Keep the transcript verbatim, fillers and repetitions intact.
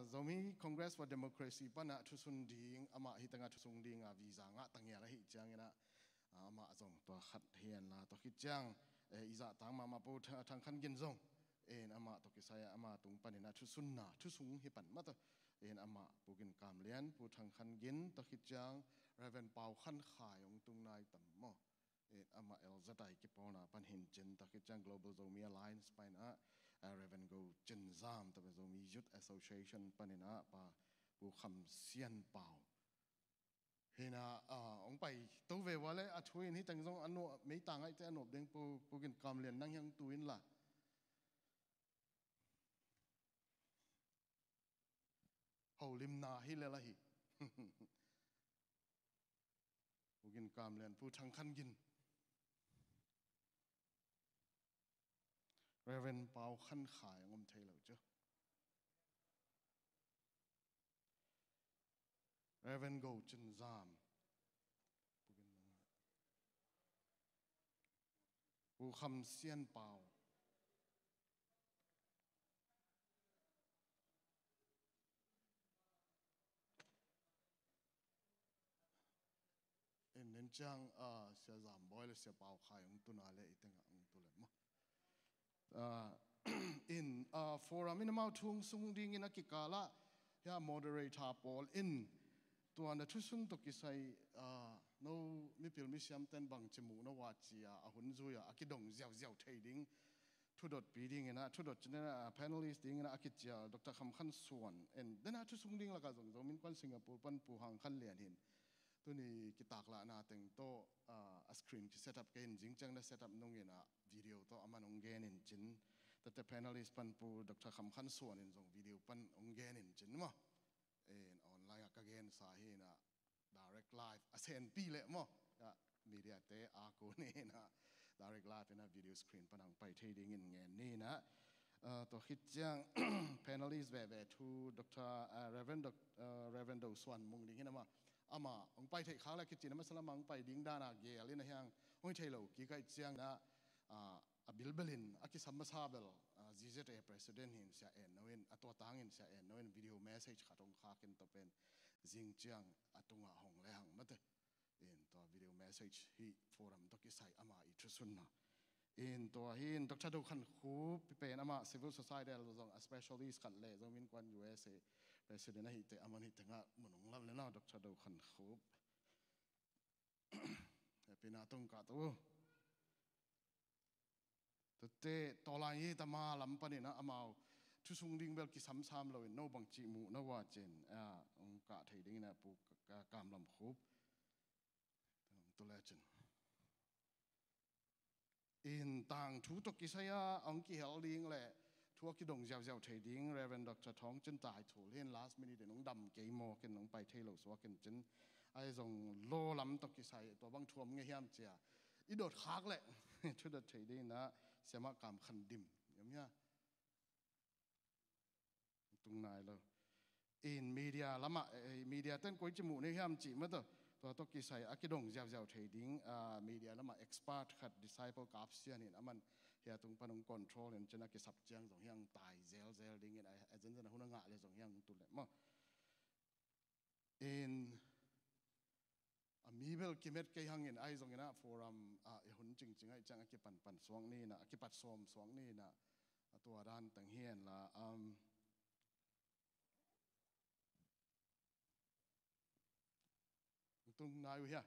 Zomi Congress for Democracy panah thusun ding, amah hi tengah thusung dinga visa ngah tangial ahi cianginah, ah, amah zong tua khat hi henla, tua khit ciang, eh, i zahtang mahmah Pu Tha-, Thang Khan Gin zong, in amah tawh kisai ah ama tung paninah thusunna, thusung hi pan mah tawh, in amah Pu Gin Kam Lian, Pu Thang Khan Gin, tua khit ciang Reverend Pau Khan Khai hong tung nai tam maw. Eh, amah L Z I kipawlna pan hin cin, tua khit ciang Global Zomi Alliance panin ah, ah, Reverend Go Cin Zam, tua pen Zomi Youth Association panin ah Pa Pu Kham Sian Pau. Hinah, ah, hong pai to ve ua le, a thu in hi teng zong a nuam, meita ngaihte a nuam ding Pu, Pu Gin Kam Lian nang hiang tu in la. Holimna hi le la hi. Pu Gin Kam Lian, Pu Thang Khan Gin. Reverend Pau Khan Khai hong om thei lo cu. Reverend Go Cin Zam. Pu Kham Sian Pau. In nen ciang, ah, Sia Zam Bawi le Sia Pau Khai hong tuna le i tengah hong tu le maw. Ah, in, ah, forum in amau thu hong sung dingin a kikalah, hia moderator pawl in tua na thusun tawh kisai, ah, no mipil misiam ten bangci muh na ua cia, a hun zui a, a kidong ziauziau thei ding thudotpi dinginah, thudot cinah, ah, panelist dinginah a kicial Doctor Kham Khan Suan in, dena thusung ding lakah zong Zomi Innkuan Singapore pan Pu Hang Khan Lian hin tuni kitaklahna teng tawh, ah, a screen ki set up kei in, zing ciang na set up nunginah video tawh a man hong gen in cin. Tate panelist pan Pu Doctor Kham Khan Suan in zong video pan hong gen in cin maw. In online ah ka gensa hinah direct live a senpi leh maw. Ah, media te a kun hinah direct live inah video screen pan hong pai thei dingin ngen ninah. Ah, tua khit ciang panelist veve thu Doctor, ah, Reverend Doc-, ah, Reverend Do Suan Mung ding hinah maw. Amah hong pai theih khak le kicin a masa lamah hong pai ding dana gel in a hiang hong hi thei lo kik ahih ciangin ah, ah, a bilbelin a kisam masa bel, ah, Z Z A president hin Sia En No in, a tua tangin Sia En No in video message khat hong khak in tua pen zing ciang a tungah hong le hang mate. In tua video message hi forum tawh kisai ama i thusunna. In tua hi in Doctor Do Khan Khup pen ama civil society a zong a specialist khat le Zomi Innkuan U S A president ahi te, aman hi tengah mun hong lam le na Doctor Do Khan Khup. Happy na tong ka tu. Tate tawlai hi tama lam panin ah amau thusung ding bel kisamsam loin no bangci muh na ua cin, ah, hong kah thei dingin ah Pu Ka-, Ka-, Kam Lam Khup. Tu le cin. In tangthu tawh kisai a hong kihel ding le thu a kidong ziauziau thei ding Reverend Doctor Thawng Cin Tai Thul hin last minute in hong dam kei maw kin hong pai thei lo suak in cin. Ai zong law lam tawh kisai tua bang thu om nge hiam cia i dot khak le thu dot thei ding na Siamah Kam Khan Dim. Yom hia? Tung nai lo. In media lamah, eh, media ten koi ci muh ni hiam cih mah tawh, tua tawh kisai a kidong ziauziau thei ding, ah, media lamah expert khat Disciple Kap Sian in aman hia tung pan hong control in cin a kisap ciang zong hiang tai zelzel dingin a, a zenzen a hun a ngah le zong hiang tu le maw. In a mi bel kimet kei hangin ai zongin ah forum ah i hun cingcing ah i ciang a kipanpan suak ni na, a kipat sawm suak ni na, a tua dan teng hian la, um, tung nai uh hia?